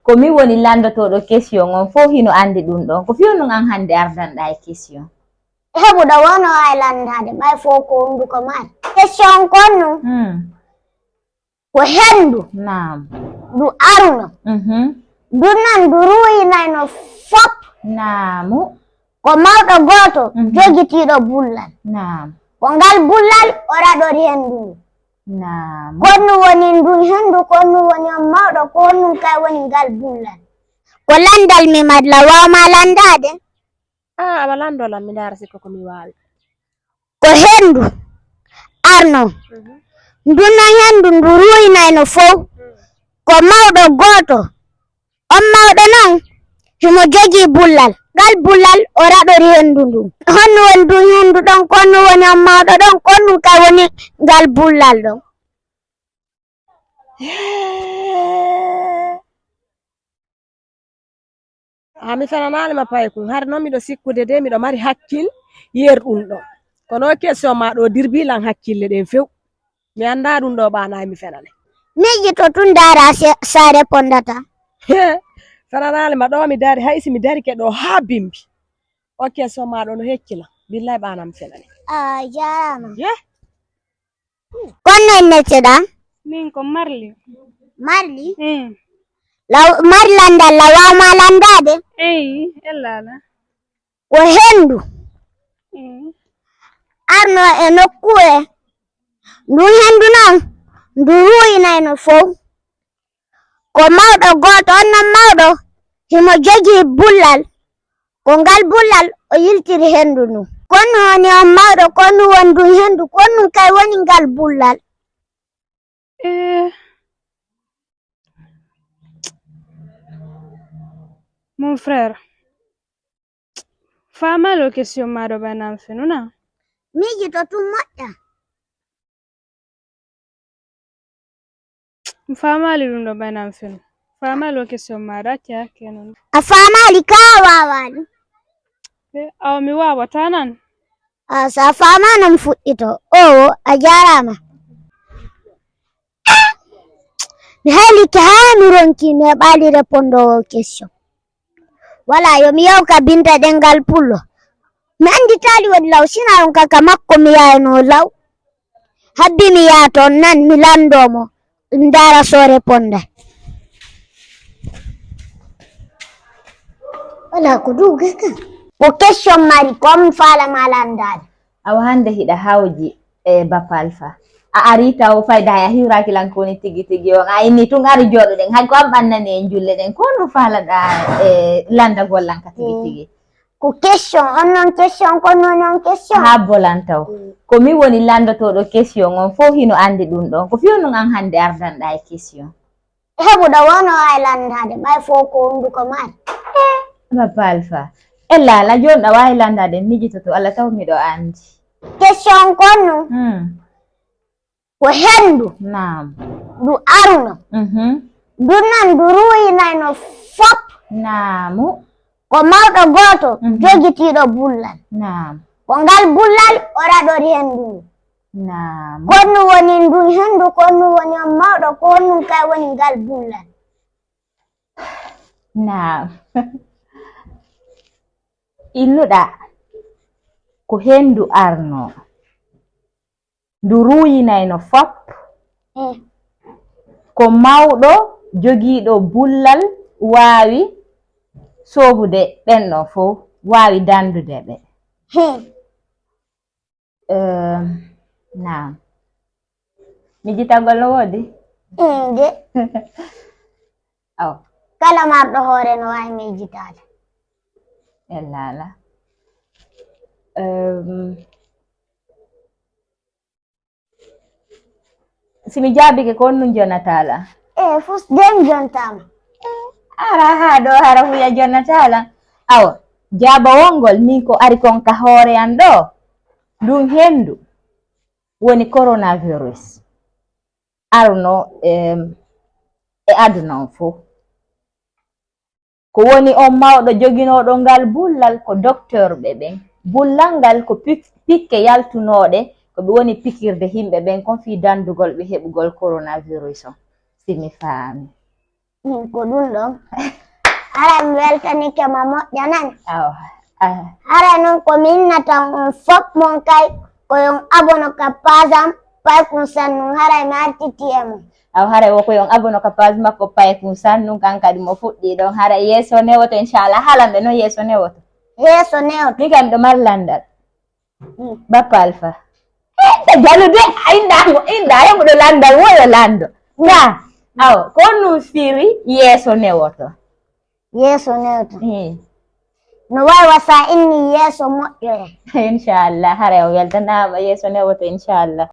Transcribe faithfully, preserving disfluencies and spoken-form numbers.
Ko min woni lanndotooɗo question on, fow hino anndi ɗun ɗon. Ko fii honɗun an hannde ardanɗaa e question? Heɓuɗo wonoo ay lanndaade, ɓay fow ko hunnduko mari. Question kon nun, hmm, ko henndu. Naam. Ndu aruno. Mhm. Ndun non ndu ruuyinayno fop. Naamu. Ko mawɗo gooto, mhm, jogitiiɗo bullal. Naam. Ko ngal bullal o raɗori henndu ndun. Naam. Ko honɗun woni ndun henndu, ko honɗun woni on mawɗo, ko honɗun kay woni ngal bullal? Ko lanndal mi mari, law waaw maa lanndaade? Aa, awa lanndoo lan, mi ndaara sikko ko mi waawi. Ko henndu arno. Mhm. Ndun non henndu ndu ruuyinayno fow. Mhm. Ko mawɗo gooto. On mawɗo non, himo jogii bullal. Ngal bullal o raɗori henndu ndun. Honɗun woni ndun henndu ɗon? Ko honɗun woni on mawɗo ɗon? Ko honɗun kay woni ngal bullal ɗon? Haa mi fenanaali ma paykun, hari non miɗo sikkude de miɗo mari hakkil yer ɗun ɗon. Kono question maa ɗoo dirbii lan hakkille ɗen few. Mi anndaa ɗun ɗoo ɓaanaa mi fenane. Miijito tun ndaara se-, sa repondataa. Fenanaali ma ɗoo mi dari, hay si mi darike ɗoo haa bimbi. O question maa ɗoo no hecci lan. Billahi ɓaanaa mi fenane. A jaaraama. Yee. Kon no innirteɗaa? Min ko Marli. Marli? Eh. Law, mari lanndal, law waaw maa lanndaade? Eyi, ella alaa. Ko henndu. Eh. Arno e nokkuure. Ndun henndu non, ndu ruuyinayno fow. Ko mawɗo gooto, on non mawɗo, himo jogii bullal. Ko ngal bullal o yiltiri henndu ndun. Ko honɗun woni on mawɗo, ko honɗun woni ndun henndu, ko honɗun kay woni ngal bullal? Eh. Mon frère, faamaali o question maa ɗoo ɓay no an fenu na? Miijito tun moƴƴa. Mi faamaali ɗun ɗoo ɓay no an fenu. Faamaali o question maa ɗoo, acca hakke non. A faamaali kaa a waawaali? Eh, awa mi waawataa nan. A, si a faamaali mi fuɗɗitoo. Oo, a jaaraama. Mi haylike haa mi ronki mi heɓaali repondoowo question. Wala, yo mi yaw ka Binta ɗemngal pullo. Mi annditaali woni law, sinaa on ka, ka makko mi yaynoo law. Habbi mi yaha ton nan, mi lanndoo mo, mi ndaara si o reponday. Wala ko duugi ka. Ko question mari, ko mi faala maa lanndaade. Awa hannde hiɗa hawji e Bapalfa. A arii taw fayda hay a hiwraaki lan ko woni tigi tigi on. A inni tun ari jooɗoɗen. Hay ko an ɓannani en julle ɗen. Ko honɗun faalaɗaa e lanndagol lan ka tigi tigi? Ko question, on non question, ko non non question. Haa bolan taw. Mm. Ko min woni lanndotooɗo question on, fow hino anndi ɗun ɗon. Ko fii honɗun an hannde ardanɗaa e question? Heɓuɗo wonoo ay lanndaade, ɓay fow ko hunnduko mari. Eh, Bapalfa. Ella alaa, jooni ɗa waawi lanndaade, mi miijitoto, Alla taw miɗo anndi. Question kon non, hmm, ko henndu. Naam. Ndu aruno. Mhm. Ndun non ndu ruuyinayno fop. Naamu. Ko mawɗo gooto, mhm, jogitiiɗo bullal. Naam. Ko ngal bullal o raɗori henndu ndun. Naam. Ko honɗun woni ndun henndu, ko honɗun woni on mawɗo, ko honɗun kay woni ngal bullal? Naam. Innuɗaa, ko henndu arnoo. Ndu ruuyinayno fop. Mm. Ko mawɗo jogiiɗo bullal waawi soobude ɓen ɗon fow, waawi danndude ɓe. Hmm. Eh, naam. Miijitagol no woodi? Mm, de. Aw. Kala marɗo hoore no waawi miijitaade. Ella alaa. Ehm, si mi jaabike ko honɗun jonataa lan? Eh, fus den jontaama. Hara haa ɗoo, hara huya jonataa lan. Awa, jaabawol ngol min ko ari kon ka hoore an ɗoo, ndun henndu woni coronavirus. Arno, em, e aduna on fow. Ko woni on mawɗo joginooɗo ngal bullal ko doktorɓe ɓen. Bullal ngal ko pik-, pikke yaltunooɗe ko ɓe woni pikirde yimɓe ɓen kon fii danndugol ɓe heɓugol coronavirus on, si mi faami. Min ko ɗun ɗon. Hara mi weltanike ma moƴƴa nani. Awa. Ah. Hara non ko mi innata on fof mon kay ko yon abono ka page am Paykun Sannun haray mi artiti e mon. Aw haray wo ko yon abono ka page makko Paykun Sannun kan kadi mo fuɗɗi ɗon haray yeeso newoto inchallah halamɓe non yeeso newoto. Yeeso newoto. Min kam ɗo mari landal. Bappa Alfa. Ɓe jalude a inda mo inda hemo ɗo landal wo yo lando. Ka aw ko nun firi yeeso newoto. Yeeso newoto. Eh. No wawi wasa inni yeeso moƴƴoya. Inchallah haray o weltanaama yeeso newoto inchallah.